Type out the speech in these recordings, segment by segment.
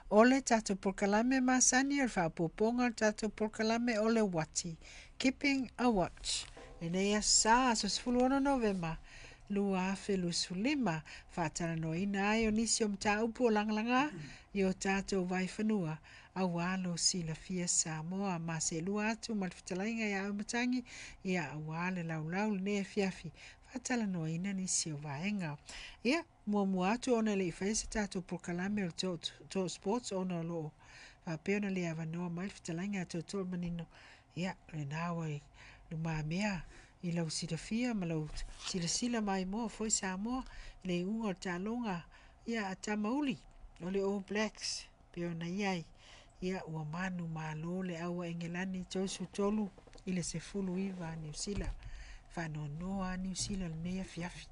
O le tatou polokalame masani o le faaopoopoga o le tatou polokalame o le uati, Keeping a Watch. Lenei aso Sa, aso 16 Novema 2025, faatalanoaina ai o nisi o mataupu o lagalaga i o tatou vaifanua aua lo silafia Samoa. Ma seelua atu ma le fetalaiga ia Auimatagi, ia aua le laulau lenei afiafi, faatalanoaina nisi o vaega. Ia, muamua atu ona e le i faia se tatou polokalame o le Talk Sports ona o lo o faapea ona le avanoa mai le fetalaiga a Tootoo Manino, ia, lena ua i lumamea i lau silafia ma lau silasila maimoa foi Samoa i le iuga o le taaloga ia a Tamauli o le All Blacks pei ona i ai, ia ua manumalo le au a Engelani 33 i le 19 a Niu Sila. Faanoanoa a Niu Sila lenei afiafi.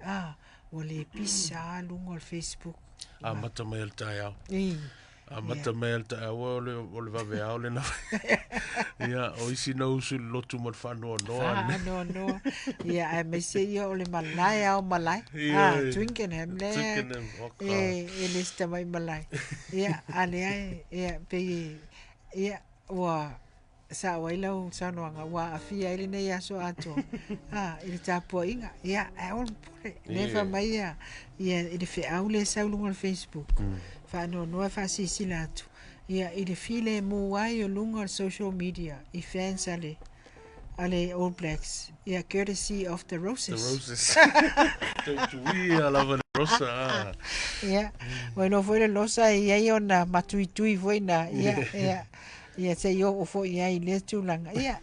Ah, ua le pisa a luga o le Facebook. Amata mai le taeao. Amata mai le taeao o le vaveao lena. Ia, o isi na usu i le lotu ma le faanoanoa. Faanoanoa. Ia, aemaise ia o le malae ao malae. Ah, Twickenham le. Twickenham, oh E, e le si tamai malae. Ia, a lea, ia, pei, ia, ua sao ai lau saunoaga, ua aafia ai lenei aso atoa, ah, i le tapuaiga. Ia, ae aua le popole. Lea fai mai ia, ia i le feau lea e sau i luga o le Facebook, faanoanoa e faasilasila atu, ia, i le filemu ai o luga o le social media i fans a le All Blacks, ia, courtesy of the Roses. The Roses. Tautuia lava le Rosa. Ah. Ia, ua iloa foi le Rosa e i ai ona matuitui foi na, ia, ia, ia se i oo foi i ai i lea tulaga. Ia,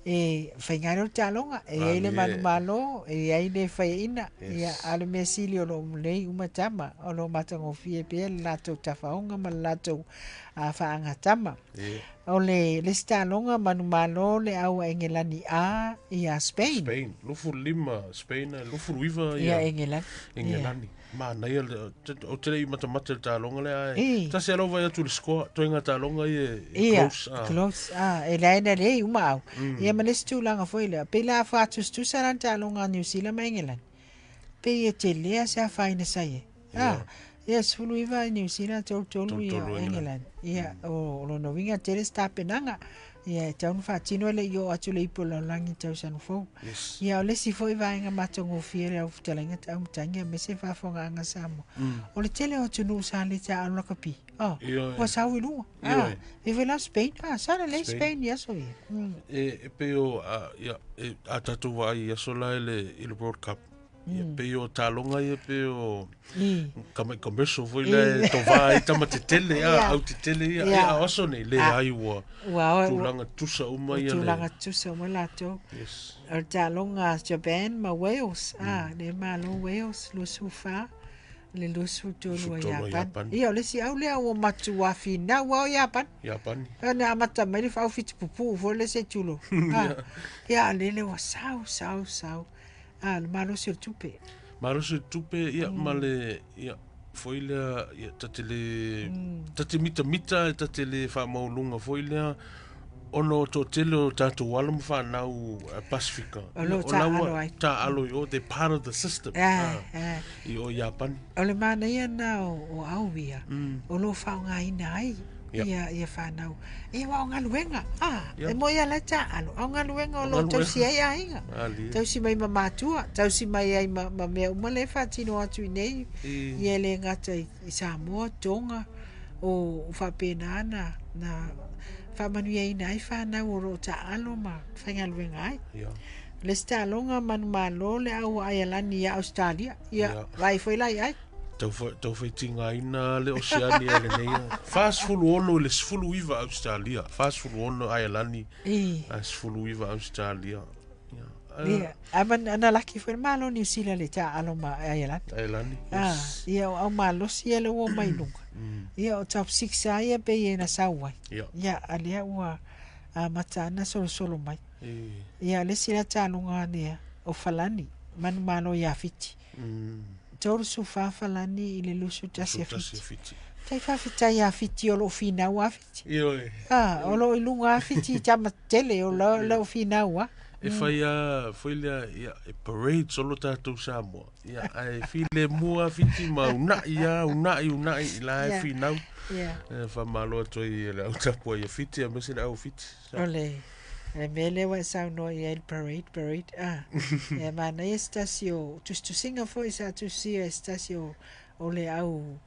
e faiga lea o le taaloga, e i ai le manumalo, e i ai le faiaina, ia, a o le mea sili o lo o lelei uma tama, o lo o matagofie pea le latou tafaoga ma le latou faagatama. O le isi taaloga manumalo le au a Engelani A ia Spain. Spain, 25 Spain, 29 ia Engelani. Engelani. Manaia, ou te le i matamata i le taaloga lea, ae tasi lava lau vaai atu i le score, ituaiga taaloga ia e close. Close, e leai na lelei uma au. Ia ma le isi tulaga foi lea, pei la a faatusatusa la le taaloga a Niu Sila ma Engelani, pei e tele lava se afaina sa i ai. Ah, ia 19 i Niu Sila, 33 i Engelani. Ia, o lona uiga tele se tapenaga. Ia, e tatau ona faatino e le i oo atu le ipu o le lalolagi i le tausaga fou. Ia, o le isi foi vaega matagofie le au fetalaiga Auimatagi aemaise faafofogaaga Samoa. O le tele o atunuu sa le taaalo lakapi. Oh, ua sau i luga. Ah, e foi la Spain. Ah, sa lelei Spain i aso ia. E pei o, ia, a tatou vaai i aso la i le World Cup, Ia pei o taaloga ia pei o commercial foi lea e tovā ai tama tetele a au tetele ia e a aso nei leai ua tulaga tutusa uma ia le tulaga tutusa uma latou. Yes. O le taaloga a Japan ma Wales, a le malo Wales 24 le 23 a Iapani. Ia o le isi au lea ua matua finau lava o Iapani. Iapani. Na amata mai le faaufitu pupuu foi le se tulou. Ia a lele ua sau sau sau. Ah, le malosi o le tupe. Malosi o le tupe, ia, ma le, ia, foi lea, ia, ta te le, ta te mitamita, ta te le faamaualuga foi lea, ona o toatele o tatou alo ma fanau Pasifika. O lo o taaalo ai. Taaalo i o, they're part of the system. I o Iapani. O le manaia lena o au ia, o lo o faaaogaina ai ia, ia fanau. E aua o galuega, ah, e moi lava la e taaalo, a o galuega o lo o tausi ai aiga. Tausi mai ma matua, tausi mai ai ma, ma mea uma lea e faatino atu i nei, ia e le gata i, i Samoa, Tonga, o faapena na, na faamanuiaina ai fanau o lo o taaalo ma faigaluega ai. Le isi taaloga manumalo le au a Aialani ia Ausetalia. Ia, vaai foi la i ai. Tau faitigaina le Oceania lenei. 46 i le 19 Australia. 46 Aialani. 19 Australia. Ia, a na laki foi le malo Niu Sila le taaalo ma Aialani. Aialani, yes. Ia, o au malosi ia le ua mai luga. Ia, o top 6 a ia pei e na sau ai. Ia, a lea ua amata ana solosolo mai. Ia, le isi la taaloga lea, o Falani, manumalo ia Fiti. 34 Falani i le 21 a Fiti. Tai faafetai ia Fiti o lo o finau a Fiti. Ah, o lo o i luga a Fiti i tama tele o lo o finau a. E fai a foi lea ia, e parade solo tatou Samoa. Ia, ae filemu a Fiti ma unai a, unai, unai, i la e finau. Ia. E faamalo atu ai i le au tapuai a Fiti aemaise le au Fiti. O le le mea lea ua e saunoa i ai le parade, parade, a. Ia manaia se tasi o tusitusiga foi sa tusia e se tasi o o le au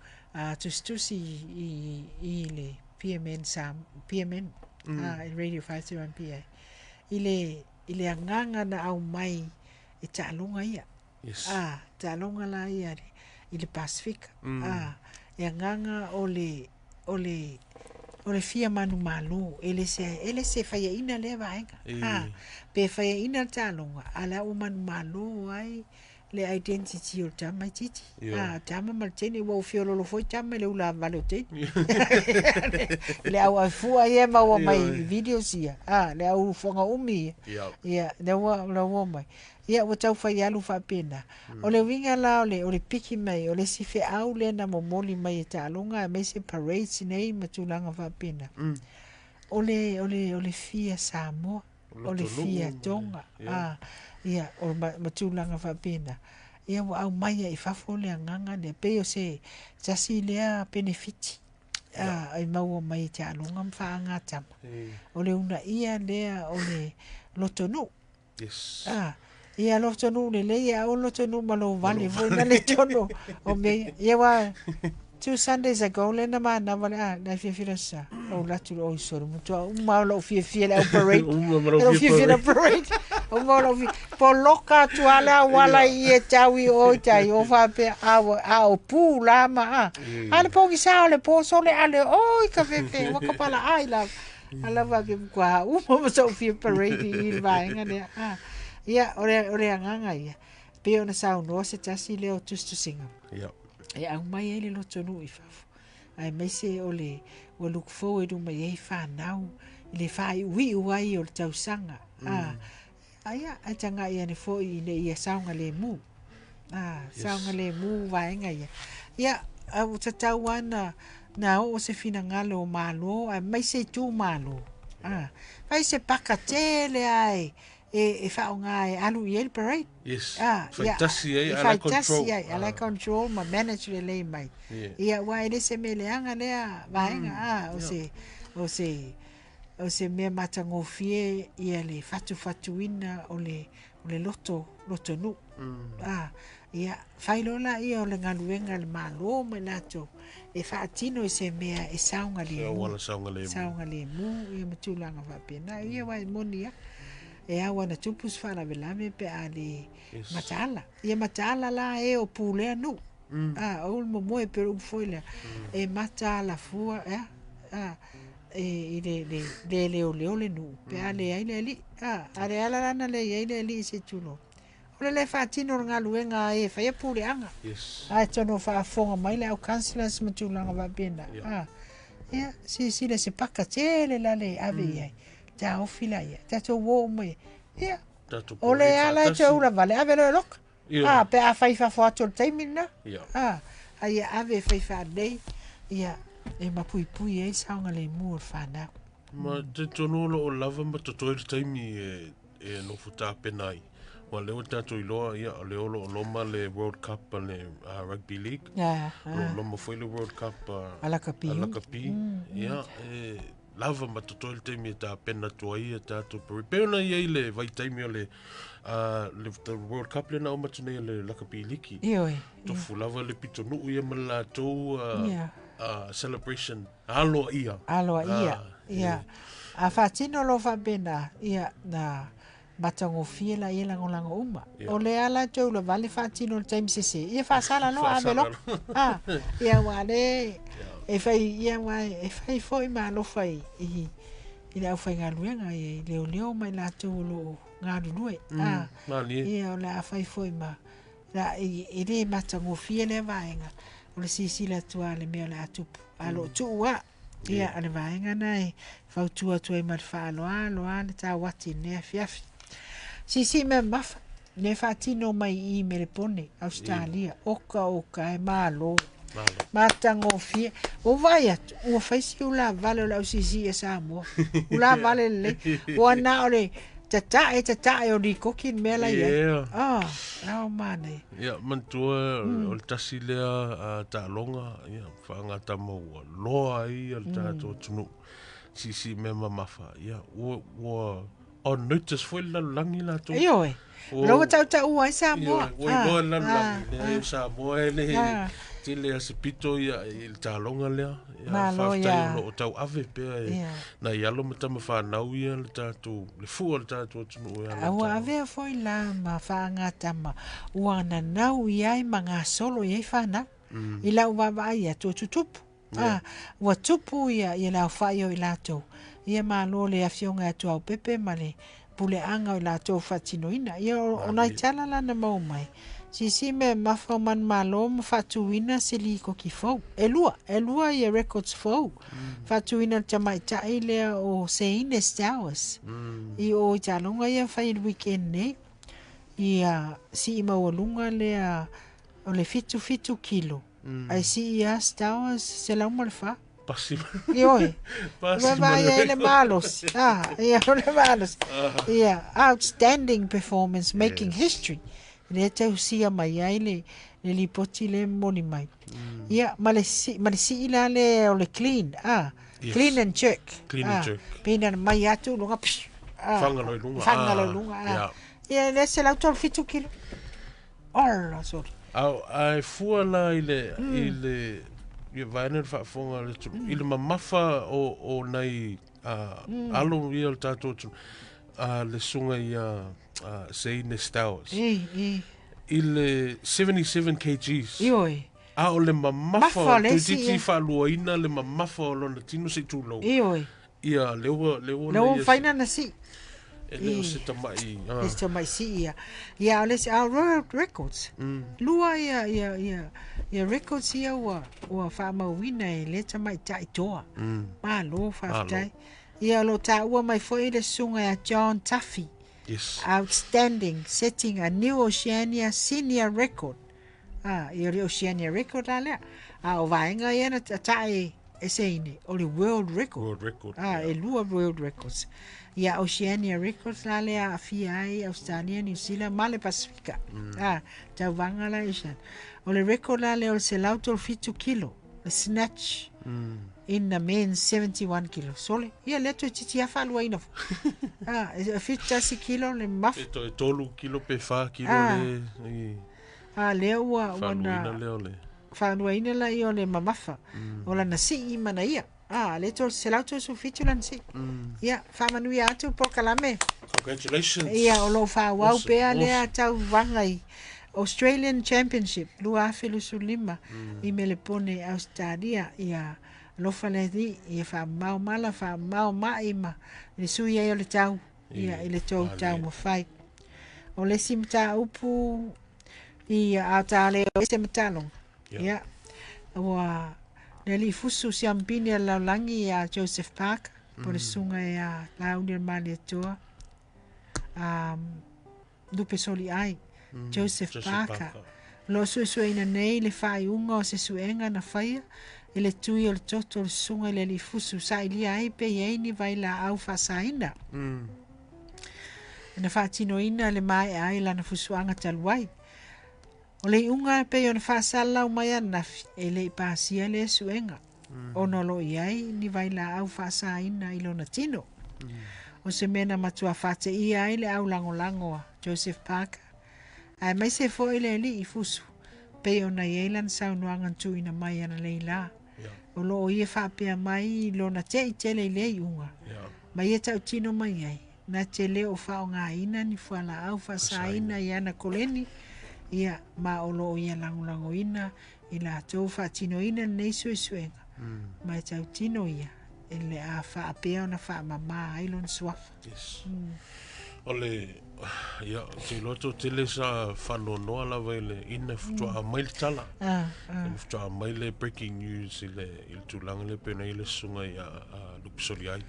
tusitusi i i le PMN sa PMN a i Radio 531 PA i le i le agaga na aumai e taaloga ia. Yes. A, taaloga la ia i le Pasefika. A, e agaga o le, o le, o le fia manumalo, e le se, e le se faiaina lea vaega. A, pe faiaina le taaloga, a la ua manumalo ai le identity o le tamaitiiti. A, tama ma le teine, ua ou feololo foi tama i le ula vale o teine. Le au aifua ia e maua mai i videos ia. A, le au foga umi ia. Ia, lea ua, lea ua omai. Ia, ua tau fai alu faapena. O le uiga la o le, o le piki mai, o le isi feau lea na momoli mai e taaloga aemaise parades nei ma tulaga faapena. O le, o le, o le fia Samoa, o le fia Tonga, a, ia, o ma, ma tulaga faapena. Ia, ua aumai ai i fafo le agaga lea, pei o se tasi lea penefiti a, e maua mai e taaloga ma faagatama. O le uunaia lea o le lotonuu. Yes. Ah, ia lotonuu lelei ia aua lotonuu ma lou vale foi na le tonu o mea ia. Ia aua two Sundays ago lea na manava le ah, le afiafi le aso Sa, ou alu atu oi sole matua uma lava lou fiafia i le au parade. Uma ma lou Lou fia fiafia i le parade. parade. Uma lou fia poloka atu lava le auala i i e tau i o i tai o faapea a ua a o pu la ma a. A le pogisa o le po sole ale oi ka fefe ua ka palaai lava. A lava ke kua uma ma so'u fia parade i le vaega lea. Ah, ia, o le, o le agaga ia. Pei ona saunoa se tasi lea o tusitusiga. Ia. E aumai ai le lotonuu i fafo. Aemaise o le, ua look forward uma i ai fanau i le faaiuiu ai o le tausaga. Ah, ia, ae tagai ane foi ina ia saogalemu. Ah, Yes. saogalemu vaega ia. Ia, a ua tatau lava na, na oo se finagalo o Malo aemaise itumalo. Ah, fai se paka tele lava e, e, e faaaoga e alu i ai le parade. Yes. Ah, ia, Faitasi ai, e a la faitasi control. ai, a la control ma manage lelei mai. Yeah. Ia, aua e le se mea leaga lea vaega, ah, o se, o se, o se mea matagofie ia le fatufatuina o le, o le loto, lotonuu. Ah, ia, fai loa laia o le galuega a le Malo ma i latou e faatino i se mea e Se saogalemu. auala saogalemu. Saogalemu, ia ma tulaga faapena. Ia, aua e moni lava, e ao lava ona tupu se faalavelave pe a le Yes. mataala. Ia mataala la e o pulea nuu. Ah, o le momoe pei o le upu foi lea. E mataala fua, ea, ah, e, i le, le, le leoleo le nuu, pe a leai le alii. Ah, a le ala la na leai ai le alii se tulou. O le le faatino o le galuega a e faia puleaga. Yes. Ae atonu o faafofoga mai le au councillors ma tulaga faapena. Ia. Ah, ia, silasila se paka tele la le ave i ai. Taofi laia, tatou o uma ia. Ia, Tatou o le parade ala e faatasi. toe ula vale, ave loa e loka. Ia. Ah, pe a fai fafo atu o le taimi lena. Ia. Ah, a ia ave e fai faalelei, ia, e mapuipui ai saogalemu o le fanau. Ma talitonu o lo o lava ma totoe le taimi e, e nofo tapena ai. Aua o lea ua tatou iloa, ia, o lea o lo o loma le World Cup a le Rugby League. Ah, O lo o ah. loma foi le World Cup a, A lakapi. a lakapi. Ia, e lava ma totoe le taimi e tapena atu ai ia tatou parade. Pei ona i ai le vaitaimi o le, le the World Cup lea na uma atu nei a le lakapi liki. Ioe. Tofu lava le pitonuu ia ma le latou Ia. celebration aloaia. Aloaia. Ah, Ia. A faatino loa faapena, ia, na matagofie laia lagolago uma. Ia. O le ala e toe ula vale faatino i le taimi sese. Ia faasala loa ave Faasala loka. Ah, ia aua le e fai ia aua e fai foi ma alofa i i i le aufaigaluega ia i leoleo ma i latou o lo o galulue. Ah, Malie. ia o le a fai foi ma la e, e le matagofie lea vaega. O le silasila atu lava i le mea o le a tupu. A lo o tuu lava. Ia, o le vaega na e fautua atu ai ma le faaaloalo lava le tauati i lenei afiafi. Siisii mea mamafa, le faatino mai i Melepone, Ausetalia, oka oka e malo. Malo. Matagofie. Ua vaai atu, ua fai si ulavale o le au siisii a Samoa. Ulavale lelei. Ua na o le Tatae, tatae o likoki le mea la i ai. Yeah. Ah, ao manaia. Ia, manatua o le tasi lea taaloga, ia, faagatama ua loa ai le tatou atunuu. Siisii mea mamafa, ia, ua, ua on notice foi le lalolagi latou. Ioe. Ua, Ua tautaua ai Samoa. Ioe, ua iloa le lalolagi, leai o Samoa e le tele a se pito ia i le taaloga lea. Ia, Malo, faafetai ia. o lo o tauave pea e nai alo ma tama fanau ia le tatou, le fua o le tatou atunuu e ala i le A ua taaloga. avea foi la ma faagatama ua nanau i ai ma gasolo i ai fanau. I lau vaavaai atu o tutupu. A, ua tupu ia, ia le aofai o i latou. Ia malo le afioga ia Tuaopepe ma le puleaga o i latou faatinoina. Ia o, o nai tala la na maua mai. Siisii mea mafa o manumalo ma faatuina se likoki fou. E lua, e lua ia records fou. Faatuina le tamaitai lea o Seine Stowers. I o i taaloga ia fai i le weekend nei. Ia sii maualuga lea o le 77 kilo. Ae sii ia Stowers 104. Pasi. Ioe. Pasi Ua ma vaai le ai le malosi. Ah, ia o le malosi. Ia, outstanding performance making history. Lea tausia mai ai le, le lipoti le momoli mai. Ia, ma le, si, ma le sii la le o le clean. Ah, Yes. clean and jerk. Clean and Ah, jerk. Pei na mai atu luga. Psh, ah, Fanga loa i luga. Fanga loa i Ah, luga. Ah. yeah. Ia, le 137 kilo. Ola, sorry. A, a e fua la i le, i le, ia vaeane le faafofoga a le atunuu, i le mamafa o, o nai alo ia o le tatou atunuu, le susuga ia Seine Stowers. Ei, ei. I le 77 kgs. Ioe. A o le mamafa, Mafa o le isi, toeitiiti ia. faaluaina le mamafa o lona tino se i tulou. Ioe. Ia, lea ua, lea ua Lea ua na ia mafai na sii. E le o se tamai. Le se tamai sii ia. Ia, o le isi, a Royal Records. Lua ia, ia, ia, ia records ia ua, ua faamauina e le tamaitai toa. Malo, faafetai. Ia, o lo o taua mai foi le susuga ia John Tuffy. Yes. Outstanding, setting a new Oceania senior record. Ah, ia o le Oceania record la lea. A o vaega ia na tae e seine, o le world record. World record. Ah, e lua world records. Ia Oceania records la lea aafia ai Australia, New Zealand ma le Pasifika. Ah, tauvaga la Oceania. O le record la lea o le 137 kilo, le snatch in the men's 71 kilo. Sole, ia lea toeitiiti lava faaluaina foi. Ah, e 71 kilo le mafa. E toe 3 kilo pe 4 kilo Ah. le i Ah, lea ua, ua faaluaina na lea o le. faaluaina la ia o le mamafa. O lana sii mana ia. Ah, lea to 137 lana sii. Ia, faamanuia atu polokalame. Congratulations. Ia, o loo faaauau Awesome, pea lea awesome. tauvaga i Australian Championship 2025 i Melepone, Australia. Ia, alofa le Alii, ia faamamao mala, faamamao mai ma le sui ai o le tau. Ia, i le tou taumafai. O le isi mataupu i a ta le o se mataloga. Ia. Ia, ua le alii fusu siampini a le lalolagi ia Joseph Parker, po le susuga ia Lauli o le Malietoa, Lupe Soliai, Joseph Joseph Parker. Parker. O loo suesueina nei le faaiuga o se suega na faia i le tui o le toto o le susuga i le alii fusu sailia ai pe i ai ni vailaau faasaina. Na faatinoina le maea ai lana fusuaga talu ai. O le iuga pei ona faasalalau mai ananafi e le i pasia lea suega. Ona o loo i ai ni vailaau faasaina i lona tino. O se mea na matua faateia ai le aulagolago a Joseph Parker. Aemaise foi le alii fusu pei ona i ai lana saunoaga na tuuina mai ana leilā. O loo ia faapea mai i lona te'i tele i lea iuga. Ma ia tautino mai ai, na te le o faaaogaina ni fualaau faasaina i ana koleni. Ia, ma o loo ia lagolagoina i latou faatinoina lenei suesuega. Ma e tautino ia, e le a faapea ona faamamā ai lona suafa. Yes. O le, ia, ou te iloa toatele sa faanoanoa lava i le ina faatoa mai le tala. Ah, ah. Ina faatoa mai le breaking news i le, i le tulaga lea pei ona i ai le susuga ia Lupe Soliai.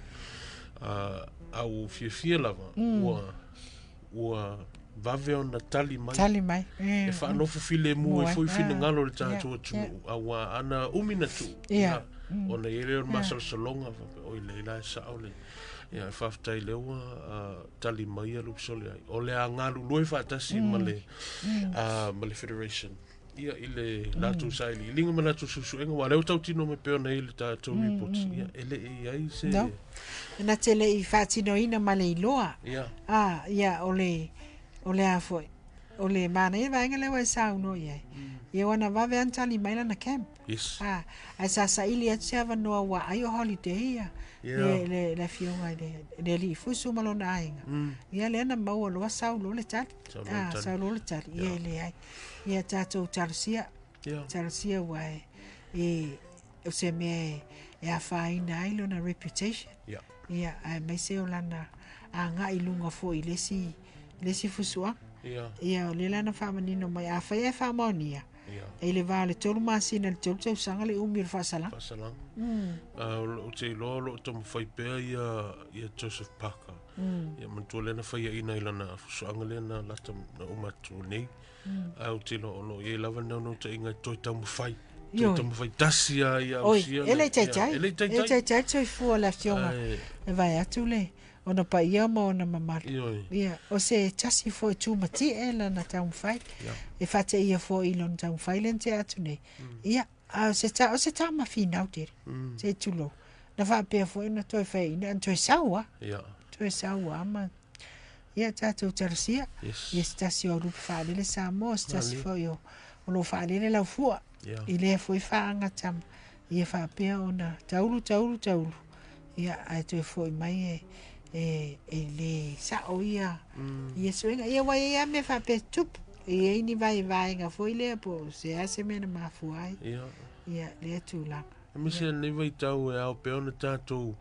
A ua fiafia lava, ua, ua vave ona tali mai. Tali mai. E faanofo filemu ai Mua, foi ah, finagalo o le tatou yeah, atunuu, auā ana umi na tuu. Ia. Ona i ai lea o le masalosaloga faapea, oi leai la e sao le, ia e faafetai lea ua tali mai ia le Ofisa o le AI. O le a galulue faatasi ma le ma le Federation ia i le latou sailiiliga ma latou suesuega, aua o lea ua tautino mai pei ona i ai le tatou report, ia e le i ai se. No. Na te le i faatinoina ma le iloa. Ah, ia o le o le a foi. O le manaia vaega lea ua e saunoa i ai. Ia ua na vave lava ona tali mai lana camp. Ah, ae sa saili atu se avanoa ua ai o holiday ia. Le, le, le afioga i le, le alii fusu ma lona aiga. Ia lea na maua loa sau loa le tali. Sau loa le tali. Sau loa le tali. Ia e leai. Ia tatou talosia. Talosia ua e, e o se mea e, e afaina ai lona reputation. Ia, aemaise o lana agai i luga foi i le isi, le isi fusuaga. Ia, o lea la na faamanino mai, afai ae faamaonia, e i le va o le 3 masina i le 3 tausaga le umi o le faasalaga. Faasalaga. Ou te iloa o lo o taumafai pea ia, ia Joseph Parker. Ia manatua lea na faiaina i lana fusuaga lea na lata na uma atu nei. Ae ou te iloa o lo o i ai lava le naunautaiga e toe taumafai. Toe taumafai tasi lava ia Oi, ausia e le i taitai. Ia, e le i E le taitai. taitai le soifua o le afioga. E vae atu le ona paia ma ona mamalu. Ia, o se tasi foi tumatie lana taumafai. E faateia foi i lona taumafai lea na tea atu nei. Ia, a o se ta, o se tama finau tele. Se i tulou. Na faapea foi ona toe faiaina, ona toe sau lava. Toe sau lava ma ia tatou talosia. Ia se tasi o aulupe faalele Samoa, se tasi foi o o lo o faalele lau fua i lea foi faagatama. Ia faapea ona taulu taulu taulu, ia ae toe foi mai e e, e le sao ia ia suiga. Ia ua i ai lava mea faapea e tutupu. E i ai ni vaevaega foi lea po o se a se mea na mafua ai ia lea tulaga. Aemaise lenei vaitau e ao pea ona tatou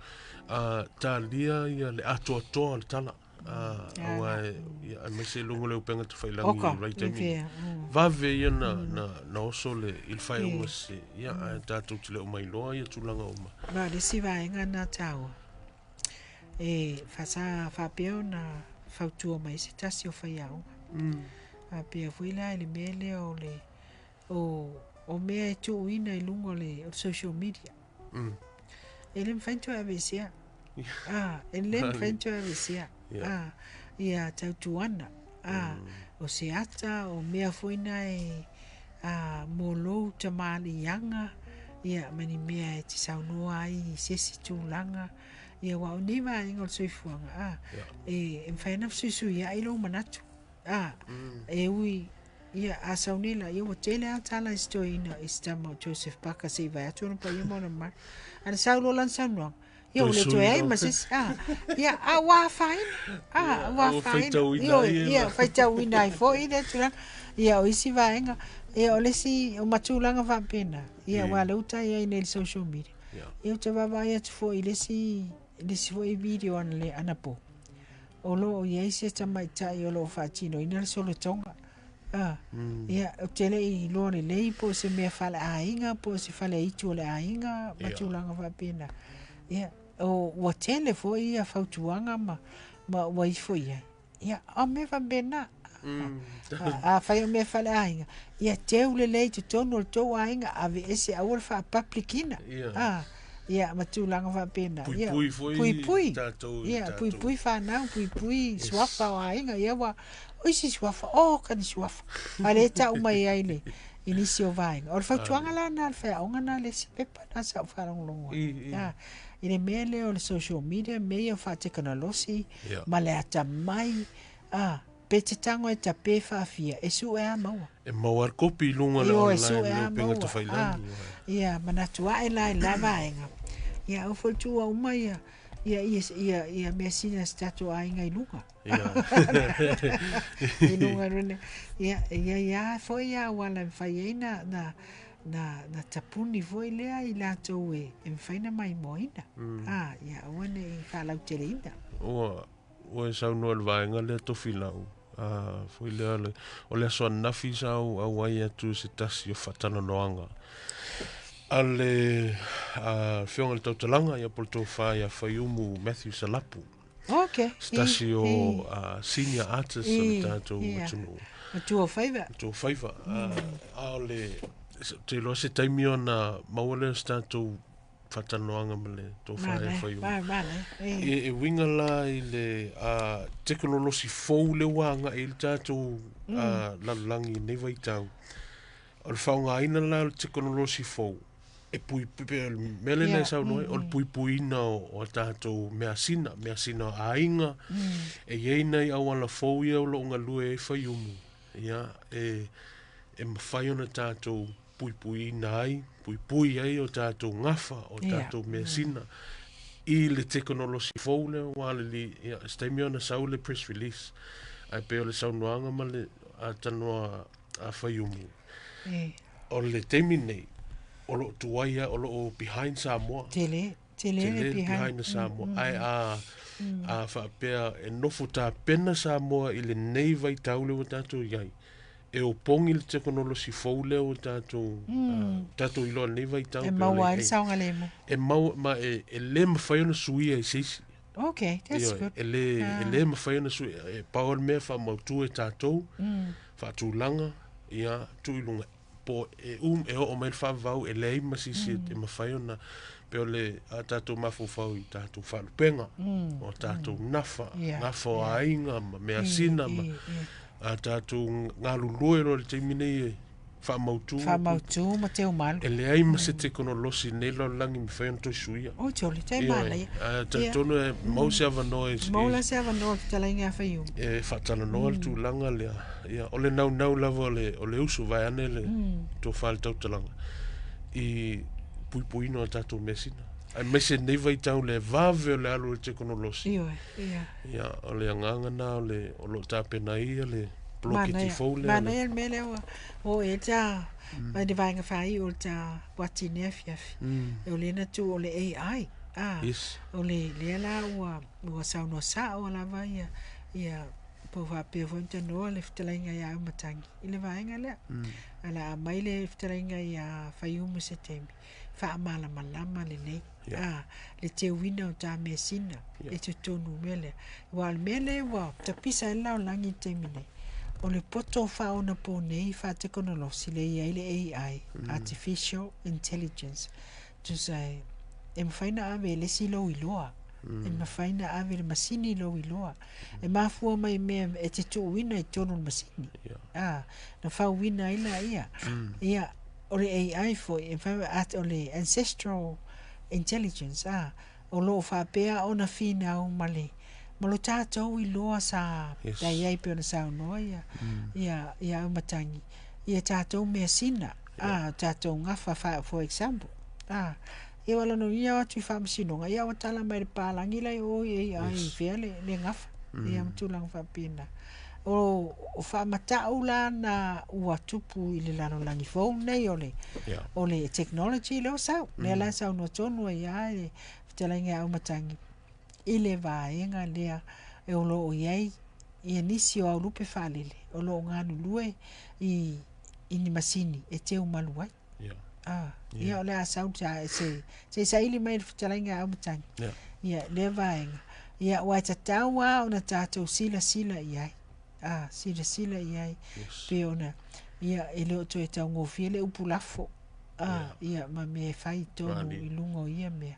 talia ia le atoatoa o le tala. Aua ia, aemaise i luga o le upega tafailagi Oka, i le vaitaimi. le Vave ia na, na, na oso le, i le faaiuga sese. Ia, ae tatou te le o mailoa ia tulaga uma. Ma o le isi vaega lena taua, e sa faapea ona fautua mai se tasi o faiaoga. Faapea foi la i le mea lea o le o, o mea e tuuina i luga o le, o le social media. E le mafai ona toe aveesea. Ah, e le mafai ona toe aveesea. Ah, ia tautuana. Ah, o se ata, o mea foi na e mo lou tamaliiaga, ia ma ni mea e te saunoa ai i se isi tulaga. Ia aua o nei vaega o le soifuaga, ah, e, e mafai ona fesuisuiai lou manatu. Ah, e ui ia a sau nei la, ia ua tele lava tala i si toeaina i si tama o Joseph Parker se i vae atu ona paia ma ona mamalu. Ae na sau loa lana saunoaga, ia ua le toe ai ma se isi. Ah, ia, a ua afaina. Ah, ua afaina. Ioe, ia, faitauina ai foi lea tulaga. Ia, o isi vaega, ia, o le isi, o ma tulaga faapena. Ia, aua o lea ua ta i ai nei i le social media. Ia, ou te vaavaai atu foi i le isi, le isi foi video anapo. O lo o i ai se tamaitai o lo o faatinoina le solotoga. Ah, ia, ou te le i iloa lelei po o se mea faaleaiga, po o se faleaitu o le aiga, ma tulaga faapena. Ia, o, ua tele foi ia fautuaga ma, ma ua ifo i ai. Ia, o mea faapena. Afai o mea faaleaiga, ia teu lelei i totonu o le tou aiga, aveese aua le faa-public-ina. Ah, ia, ma tulaga faapena. Ia, Puipui foi puipui. tatou i Ia, tatou. puipui fanau, puipui suafa o aiga. Ia, ua, o isi suafa, o ka ni suafa. A lea e tau mai ai le, i nisi o vaega. O le fautuaga la lena a le faiaoga lena le isi pepa lena sa ou faalogologo ai. Ah, i le mea lea o le social media, mea ia o faatekonolosi, ma le atamai, ah, pe te tago e tape faafia, e sue lava maua. E maua le kopi i luga o le Ioe, online, sue le lava upega maua. tafailagi. Ah, ia, manatu ae la i la vaega. Ia, aua foi le tuua uma ia, ia, ia, ia, ia measina a si tatou aiga i luga. I luga i Ia, ia, ia foi ia auala e mafai ai na, na, na, na tapuni foi lea i latou e, e mafai ona maimoaina. Ah, ia, aua ne i faalauteleina. Ua, ua e saunoa i le vaega lea Tofilau, foi lea le, o le aso ananafi sa ou auai atu i se tasi o faatalanoaga a le Afioga i le Tautalaga, ia po o le Tofa ia Faiumu Matthew Salapu. Se tasi o senior artist o le tatou atunuu. Matua o faiva. Matua o faiva. A o le, ou te iloa se taimi ona maua lea o se tatou faatalanoaga ma le tofa e fai o. E uiga la i le tekonolosi fou lea ua agai i le tatou lalolagi i lenei vaitau. O le faaaogaina la o le tekonolosi fou, e pui, pei o le mea lea na e saunoa ai, o le puipuiina o a tatou measina, measina o aiga, e i ai nai auala fou ia o lo o galue ai Faiumu, ia, e mafai ona tatou puipuiina ai, puipui ai o tatou gafa, o tatou measina, i le tekonolosi fou lea ua alili, ia, se taimi ona sau le press release, ae pei o le saunoaga ma le talanoa a Faiumu, o le taimi nei, o lo o tuai lava, o lo o behind Samoa. Tele, tele le behind. Behind Samoa. Ae a faapea e nofo tapena Samoa i lenei vaitau lea ua tatou i ai, e opogi le tekonolosi fou lea ua tatou, tatou iloa i lenei vaitau. E maua ai le saogalemu. E maua, ma e le mafai ona suia e se isi. Okay, that's good. E le mafai ona suia. E pau le mea faamautu e tatou, faatulaga, ia, tuu i luga. Po e e oo mai le faavavau e leai ma se isi e mafai ona pei o le a tatou mafaufau i tatou faalupega, o tatou nafa, nafa o aiga ma measina ma a tatou galulue loa i le taimi nei e faamautu. Faamautu ma teumalu. E leai ma se tekonolosi i lenei lalolagi e mafai ona toe suia. Oi tole, tai manaia. Ae talitonu e maua se avanoa e Maua la se avanoa i le fetalaiga ia Faiumu. E faatalanoa le tulaga lea. Ia, o le naunau lava o le uso vaeane le tofa i le tautalaga i puipuiina o tatou measina. Aemaise lenei vaitau le vave o le alu o le tekonolosi. Ioe, ia. Ia, o le agaga na o le o lo o tapena ai ia le poloketi fou lea. Manaia le mea lea ua oo i ai le ta mai le vaega faaiu o le ta uati i lenei afiafi. O lea na tuu o le AI. Yes. O le lea la ua saunoa sao lava ia ia po o faapea foi ona tanoa le fetalaiga ia Auimatagi i le vaega lea. Ae o le a aumai le fetalaiga ia Faiumu i se taimi, faamalamalama lelei le teuina o ta measina i totonu o mea lea. Aua o le mea lea ua tapisa ai le lalolagi i le taimi nei, o le poto faaonaponei faatekonolosi lea e i ai le AI, Artificial Intelligence, tusa e mafai ona ave e le isi lou iloa, e mafai ona ave e le masini lou iloa. E mafua mai i mea e te tuuina i totonu o le masini, na fauina ai laia. Ia, o le AI foi, e mafai, o le ancestral intelligence, o lo o faapea ona finau ma le ma lo tatou iloa sa i ai pei ona saunoa ia ia ia Auimatagi ia tatou measina a tatou gafa for example a ia ua lona uiga o atu i faamasinoga ia ua tala mai le palagi la i o i ai i fea le gafa ia ma tulaga faapena. O faamatau la na ua tupu i le lalolagi fou nei o le o le technology lea ua sau. Lea la e saunoa tonu ai lava le fetalaiga ia Auimatagi i le vaega lea e o lo o i ai ia nisi o aulupe faalele o lo o galulue i ni masini e teumalu ai. Ia o le a sau se i saili mai le fetalaiga ia Auimatagi ia lea vaega. Ia aua e tatau lava ona tatou silasila i ai. Silasila i ai pei ona ia e le o toe taugofie le upu lafo. Ia ma mea e fai i totonu i luga o ia mea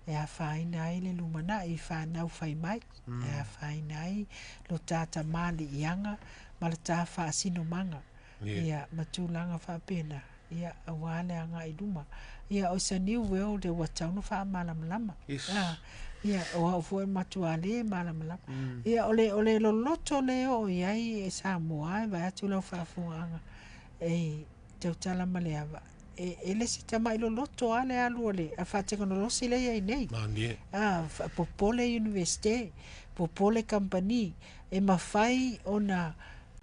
e afaina ai le lumanai i fanau fai mai, e afaina ai lo ta tamaliiaga ma le ta faasinomaga. Ia ma tulaga faapena, ia aua le agai i luma. Ia o se new world ua tatau ona faamalamalama. Ia o au foi e matua le malamalama. Ia o le loloto lea e oo i ai e Samoa e vaai atu lau faafofogaaga e tautala ma le ava. E le se tamai loloto lava le alu o le faatekonolosi lea e i ai nei. Popole Universite, popole kamupani, e mafai ona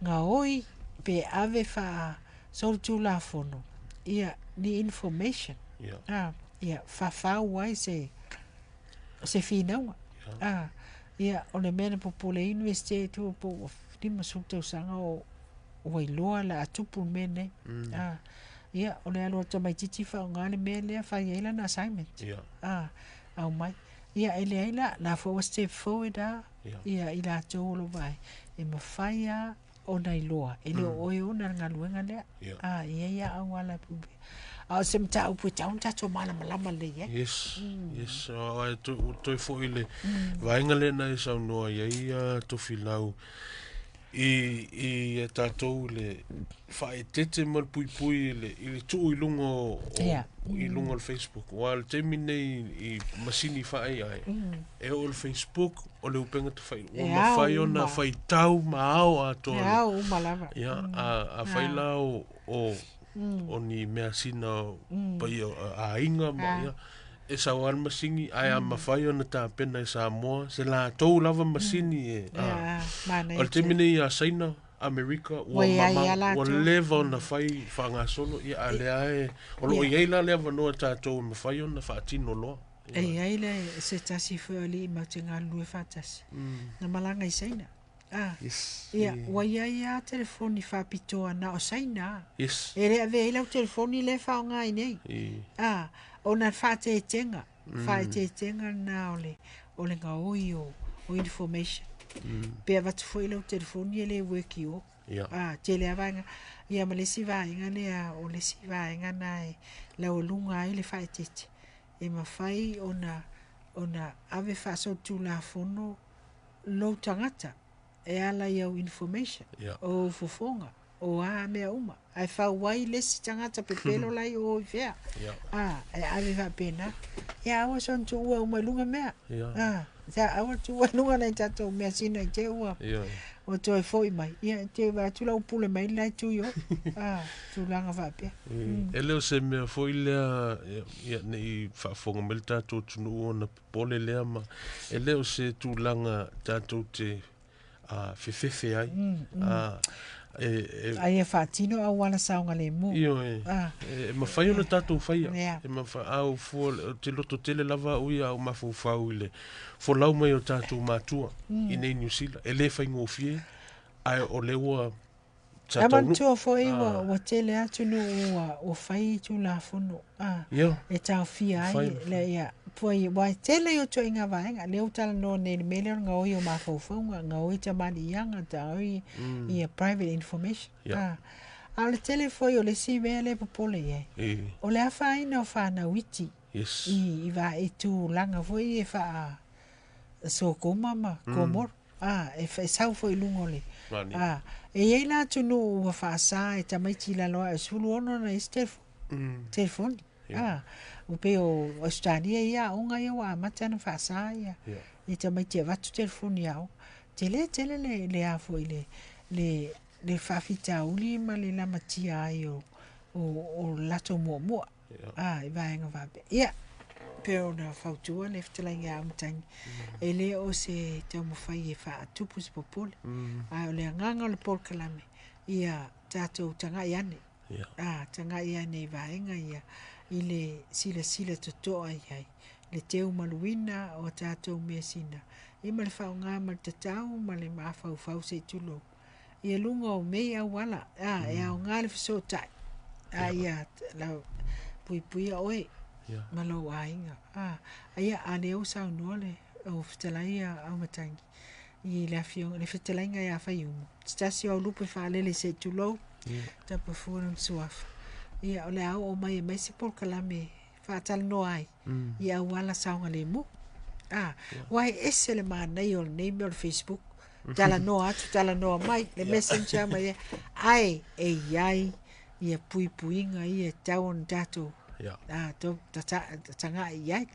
gaoi pe ave faasolitulafono ia ni information. Ia fafau ai se finauga. Ia o le mea na popole ai Universite tua po ua 50 tausaga o ua iloa le a tupu le mea lenei. Ia o le alu a le tamaitiiti faaaoga le mea lea fai ai lana assignment. Aumai. Ia e leai la, la foi ua step forward lava ia i latou o lo o vaai, e mafai lava ona iloa, e le o oe e ona le galuega lea. E i ai lava auala e puipui. A o se mataupu e tatau ona tatou malamalama lelei ai. Yes, yes. Ae ua toe foi i le vaega lea na e saunoa i ai a Tofilau i, i a tatou i le faaeteete ma le puipui i le, i le tuu i luga o, o i luga o le Facebook. Aua o le taimi lenei i masini faa-AI, e oo i le Facebook, o le upega tafailagai. Ua mafai ona faitau ma ao atoa. E ao uma lava. Ia, a, afai la o, o, o ni measina paia aiga ma, ia, e sau lava le masini, ae a mafai ona tapena e Samoa se latou lava masini e, a, o le taimi nei ia Saina, Amerika, ua mamao, ua leva ona fai faagasolo, ia, a o lea e, o lo o i ai la le avanoa e tatou e mafai ona faatino loa. E i ai le, se tasi foi o alii matou te galulue faatasi, na malaga i Saina. Ah, Yes. ia, ua i ai lava telefoni faapitoa na o Saina. Yes. E le avea ai lau telefoni lea e faaaoga ai nei. I. Ah, ona le faateetega, faaeteetega lena o le, o le gaoi o, o information. Pe avatu foi lau telefoni e le work i o. Ia. Ah, tele lava vaega. Ia ma le isi vaega lea, o le isi vaega lena e laualuga ai le faaeteete. E mafai ona, ona ave faasolitulafono lou tagata e ala i au information, o ou fofoga, o a mea uma. Ae fau ai le isi tagata pepelo la i o i fea. A, e ave faapena. Ia aua soona tuua uma i luga mea. A, aua le tuua i luga nai tatou measina i te i ua, ua toe foi mai. Ia, te vaai atu la ua pule mai le la itu i o. A, tulaga faapea. E le o se mea foi lea, ia, ne i faafofoga mai le tatou atunuu ona popole lea ma e le o se tulaga tatou te fefefe ai. E, A ia faatino auala saogalemu. Ioe. E mafai ona tatou faia. E mafai, a ou fua, ou te lototele lava au ia a ou mafaufau i le folau mai o tatou matua i nei Niu Sila. E le faigofie, ae o lea ua Sa manatua foi ua, ua tele atunuu ua, ua fai tulafono a, e taofia ai le, ia, pua ia, ua tele i o ituaiga vaega. Lea ua talanoa nei i le mea lea o le gaoi o mafaufauga, gaoi tamaliiaga, gaoi ia private information. A, a o le tele foi o le isi mea lea e popole i ai, o le afaina o fanau iti i, i, va, i tulaga foi e faa Sotoma ma Komoro. A, e, e sau foi i luga o le... A, e i ai la atunuu ua faasa e tamaiti i lalo ae o 16 ona i ai se telefoni. Telefoni. A, ua pei o Ausetalia ia aoga ia ua amata ona faasa ia, ia tamaiti e avatu telefoni i aoga. Tele tele le, le a foi le, le, le faafitauli ma le lamatia ai o, o, o latou muamua. A, i vaega faapea. Ia, pei ona fautua le fetalaiga ia Aumatangi, e le o se taumafai e faatupu se popole, ae o le agaga o le polokalame, ia tatou tagai ane, a, tagai ane i vaega ia, i le silasila totoa i ai, le teumaluina o tatou measina, ia ma le faaaoga ma le tatau ma le mafaufau se i tulou. Ia luga o mei auala, a, e aoga le fesootai, a ia lau puipuia oe ma lou aiga. A, ia, a lea ua saunoa le o fetalai ia Aumatangi i le afioga, le fetalaiga ia Faiumu, se tasi o au lupe faalele se i tulou, tapa fua lona suafa. Ia, o le a oo mai e aumai se polokalame faatalanoa ai i auala saogalemu. A, aua e ese le manaia o lenei mea o le Facebook, talanoa atu, talanoa mai, le messenger ma ia, ae e i ai ia puipuiga ia e tatau ona tatou a, to, tata, tagai i ai.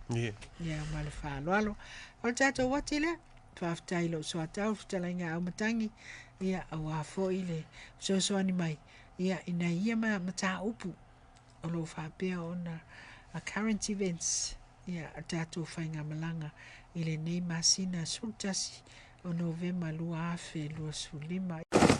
Ia, ma le faaaloalo. O le tatou uati lea, faafetai i lou soatau, fetalaiga Aumatangi, ia, aua foi le fesoasoani mai, ia, ina ia mataupu o lo o faapea ona a current events ia a tatou faigamalaga i lenei masina 11 o Novema 2025.